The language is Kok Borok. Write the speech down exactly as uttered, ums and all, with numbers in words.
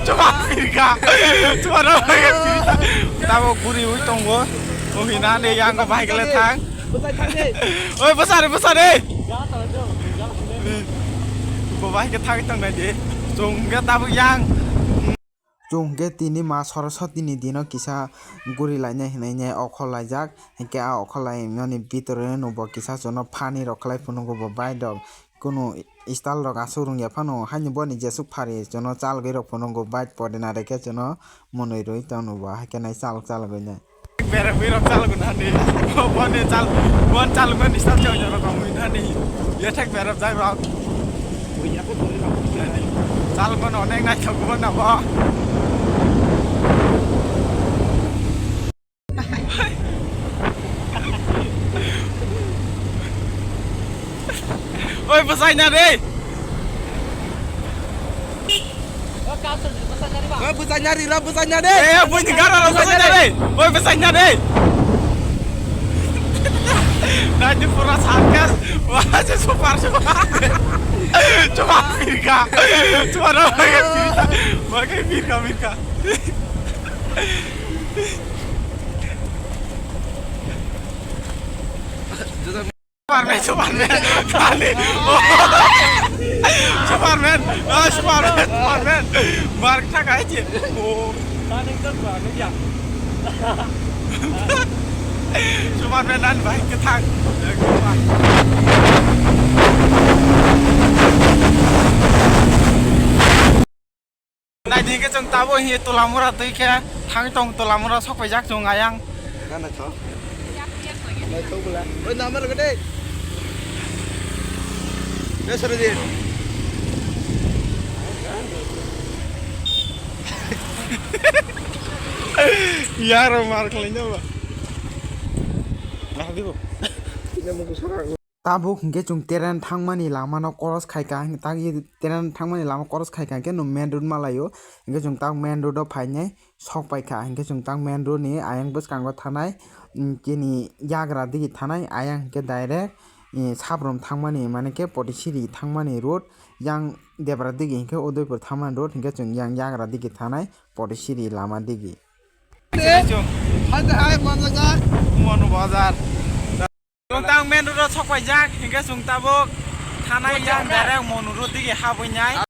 Chuba pirka. Chuba no pirka. Tabo guri ui tongo. Ui na de yang ko bai kele thang. Oi, bwsari, bwsari. Bo bai ke thang tong nai de. Chwng ke tabo yang. Chwng ke tini ma Saraswati ni dino kisa guri lainai hinui ne okhor laijak. Hinkhe a okhor lai mani bitoro no bo kisa chwngno phani rok khlai phunukgo bo bai rok. Kunu style rok aswk rwngya phano, haini boni jeswk phari chwngno chalgwi rok phunukgo, bike pore na rwkhe chwngno mwnwi rwi tongno bo, haikhe nai chalok chalogwi nai. Berabwi rok chalogwi nani, boni chal-, bon chalogwi ni style chawnya rok tongwi nani, yethek berabjak rok. Chalogwi no onek naithok bo na bo. Oi, bwsai na de. Oi, bwsai na ri ro, bwsai na de. Eh, bui ni gara ro, bwsai na de. Oi, bwsai na de. Nai ni pura circus. Wah, je super, super. Coba pirka. Coba ro, pirka. Wah, kayak pirka, pirka. Superman, Superman, Kali. Superman, ah, Superman, Superman. Mark thak ai je. Oh. Superman nan bai kethang. Naidi khe chwng tabuk hinkhe Tolamura twi khe thangwi tong, Tolamura sok paijak chwng ayang. Gana tho. Nai tho bula. Oi, nama lagi deh. Deh, suruh dia. Yaro mar khlai no ba. Nah, di bo. Ini mau kusara. Tabuk hinkhe chwng train thangmani lamano cross khaikha, hinkhe tak train thangmani lama cross khaikha hinkhe nwng main road malaio, hinkhe chwng tak main road o phainai sok paikha, hinkhe chwng tak main road ni ayang bwskango thanai, mm, chini yagra digi thanai, ayang hinkhe direct, mm, Sabrum thangmani, mane khe Potisiri thangmani road, yang Debra digi hinkhe Udaipur thangmani road, hinkhe chwng yang yagra digi thanai Potisiri lama digi. Hai, hai, manjaga. Monu bazar. Tang main road o sok paijak, hinkhe chwng tabuk thanai yang direct Monu road digi habwi nai.